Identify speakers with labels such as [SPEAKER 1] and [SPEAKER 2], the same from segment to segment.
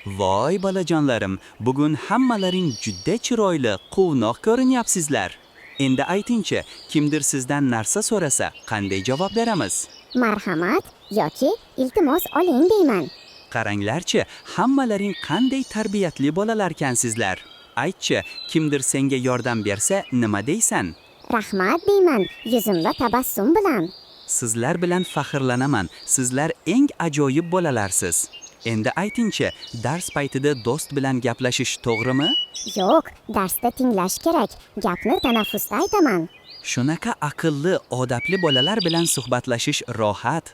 [SPEAKER 1] Voy bolajonlarim, bugun hammalaring juda chiroyli, quvnoq ko'rinyapsizlar. Endi aytingchi, kimdir sizdan narsa so'rasa, qanday javob beramiz?
[SPEAKER 2] Marhamat yoki iltimos oling deyman.
[SPEAKER 1] Qaranglarchi, hammalaring qanday tarbiyatli bolalarkansizlar. Aytchi, kimdir senga yordam bersa, nima deysan?
[SPEAKER 2] Rahmat deyman yuzimda tabassum bilan.
[SPEAKER 1] Sizlar bilan faxrlanaman. Sizlar eng ajoyib bolalarsiz. Endi aytingchi, dars paytida do'st bilan gaplashish to'g'rimi?
[SPEAKER 2] Yo'q, darsda tinglash kerak. Gapni tanaffusda aytaman.
[SPEAKER 1] Shunaqa aqlli, odobli bolalar bilan suhbatlashish rohat.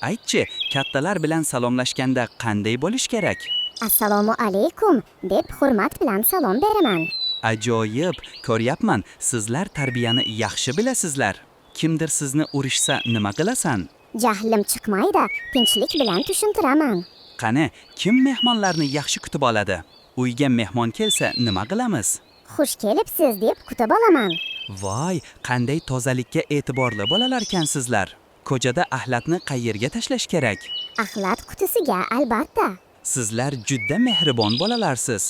[SPEAKER 1] Aytchi, kattalar bilan salomlashganda qanday bo'lish kerak?
[SPEAKER 2] Assalomu alaykum deb hurmat bilan salom beraman.
[SPEAKER 1] Ajoyib, ko'ryapman, sizlar tarbiyani yaxshi bilasizlar. Kimdir sizni urishsa nima qilasan?
[SPEAKER 2] Jahlim chiqmaydi, tinchlik bilan tushuntiraman.
[SPEAKER 1] Qani, kim mehmonlarni yaxshi kutib oladi? Uyga mehmon kelsa nima qilamiz?
[SPEAKER 2] Xush kelibsiz deb kutib olaman.
[SPEAKER 1] Voy, qanday tozalikka e'tiborli bolalarkansizlar. Ko'chada axlatni qayerga tashlash kerak?
[SPEAKER 2] Axlat qutisiga albatta.
[SPEAKER 1] Sizlar juda mehribon bolalarsiz.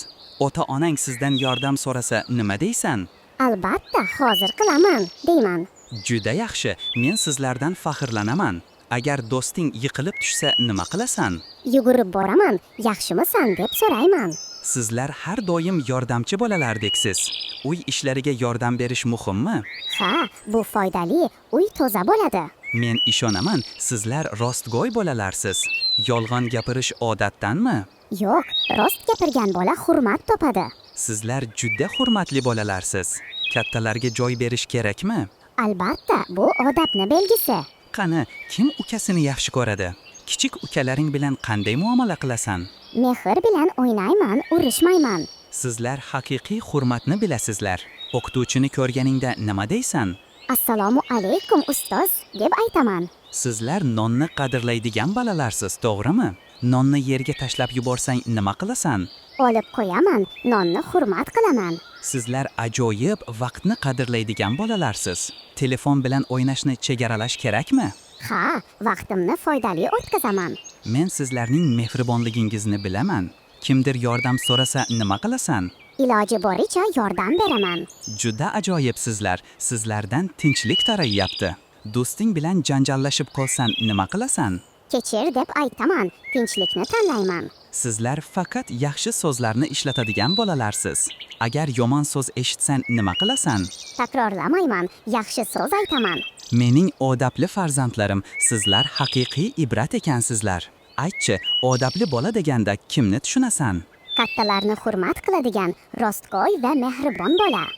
[SPEAKER 1] Ota-onang sizdan yordam so'rasa nima deysan?
[SPEAKER 2] Albatta, hozir qilaman deyman.
[SPEAKER 1] Juda yaxshi, men sizlardan faxrlanaman. Agar do'sting yiqilib tushsa nima qilasan?
[SPEAKER 2] Yugurib boraman, yaxshimisan deb so'rayman.
[SPEAKER 1] Sizlar har doim yordamchi bolalardeksiz. Uy ishlariga yordam berish muhimmi?
[SPEAKER 2] Ha, bu foydali, uy toza bo'ladi.
[SPEAKER 1] Men ishonaman, sizlar rostgo'y bolalarsiz. Yolg'on gapirish odatdanmi?
[SPEAKER 2] Yo'q, rost gapirgan bola hurmat topadi.
[SPEAKER 1] Sizlar juda hurmatli bolalarsiz. Kattalarga joy berish kerakmi?
[SPEAKER 2] Albatta, bu odobni belgisi.
[SPEAKER 1] Qani, kim ukasini yaxshi ko'radi? Kichik ukalaring bilan qanday muomala qilasan?
[SPEAKER 2] Mehr bilan o'ynayman, urishmayman.
[SPEAKER 1] Sizlar haqiqiy hurmatni bilasizlar. O'qituvchini ko'rganingda nima deysan?
[SPEAKER 2] Assalomu alaykum ustoz deb aytaman.
[SPEAKER 1] Sizlar nonni qadrlaydigan bolalarsiz, to'g'rimi? Nonni yerga tashlab yuborsang nima qilasan?
[SPEAKER 2] Olib qo'yaman, nonni hurmat qilaman.
[SPEAKER 1] Sizlar ajoyib vaqtni qadrlaydigan bolalarsiz. Telefon bilan o'ynashni chegaralash kerakmi?
[SPEAKER 2] Ha, vaqtimni foydali o'tkazaman.
[SPEAKER 1] Men sizlarning mehribonligingizni bilaman. Kimdir yordam so'rasa nima qilasan?
[SPEAKER 2] Iloji boricha yordam beraman.
[SPEAKER 1] Juda ajoyibsizlar. Sizlardan tinchlik tarayyapti. Do'sting bilan janjallashib qolsan nima qilasan?
[SPEAKER 2] Kechir deb aytaman, tinchlikni tanlayman.
[SPEAKER 1] Sizlar faqat yaxshi so'zlarni ishlatadigan bolalarsiz. Agar yomon so'z eshitsan nima qilasan?
[SPEAKER 2] Takrorlamayman, yaxshi so'z aytaman.
[SPEAKER 1] Mening odobli farzandlarim, sizlar haqiqiy ibrat ekansizlar. Aytchi, odobli bola deganda kimni tushunasan?
[SPEAKER 2] Kattalarni hurmat qiladigan, rostgo'y va mehribon bola.